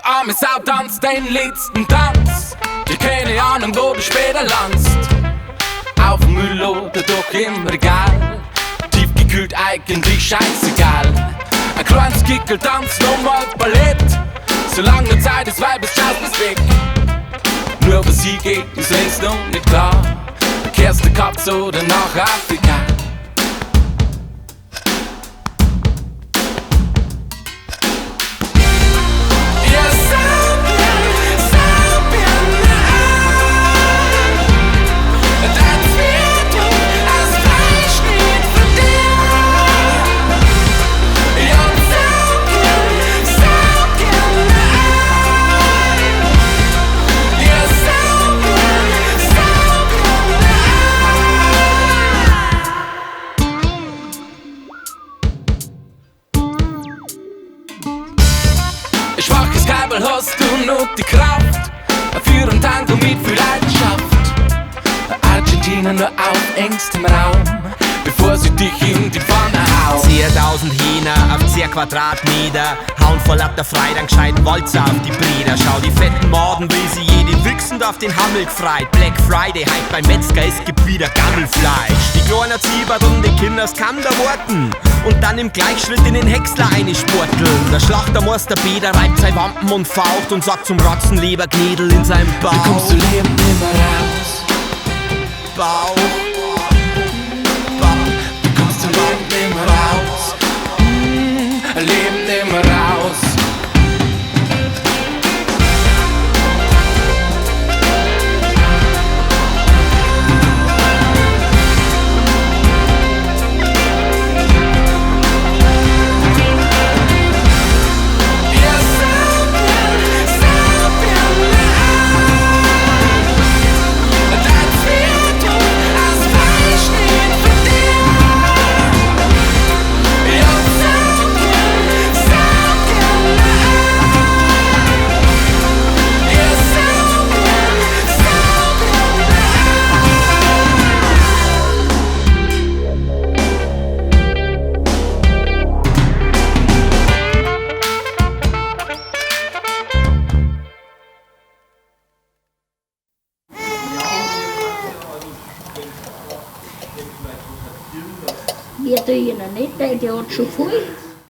Arme Sau tanzt den letzten Tanz. Die keine Ahnung, wo du später landest. Auf dem Müll oder doch im Regal. Tiefgekühlt eigentlich scheißegal. Ein kleines Kickel tanzt nochmal Ballett. Solange noch Zeit ist, weil bis schaust bist weg. Nur was sie geht, ist längst noch nicht klar. Kehrst du Katze oder nach Afrika? Schwaches Kabel hast du noch die Kraft für ein Tango mit viel Leidenschaft. Argentina nur auf engstem Raum, bevor sie dich in die Pfanne hauen. 10.000 Hühner auf 10 Quadratmeter, hauen vor lauter Freude einen gescheiten Walzer auf die Breder. Schau die fetten Maden, wie sie jede wichsend auf den Hammel gefreit. Black Friday, heut beim Metzger, es gibt wieder Gammelfleisch. Die kleinen Zieberln, die Kinders kann da warten und dann im Gleichschritt in den Häcksler eine sporteln. Der Schlachtermeister Peter reibt sein Wampen und faucht und sagt zum Ratzenleber Gnädel in seinem Bauch. Wie kommst du lebend nimmer raus? Bauch. Wie kommst du lebend nimmer raus? Lebend nimmer raus. Wir tun ihnen nicht, denn die hat schon viel.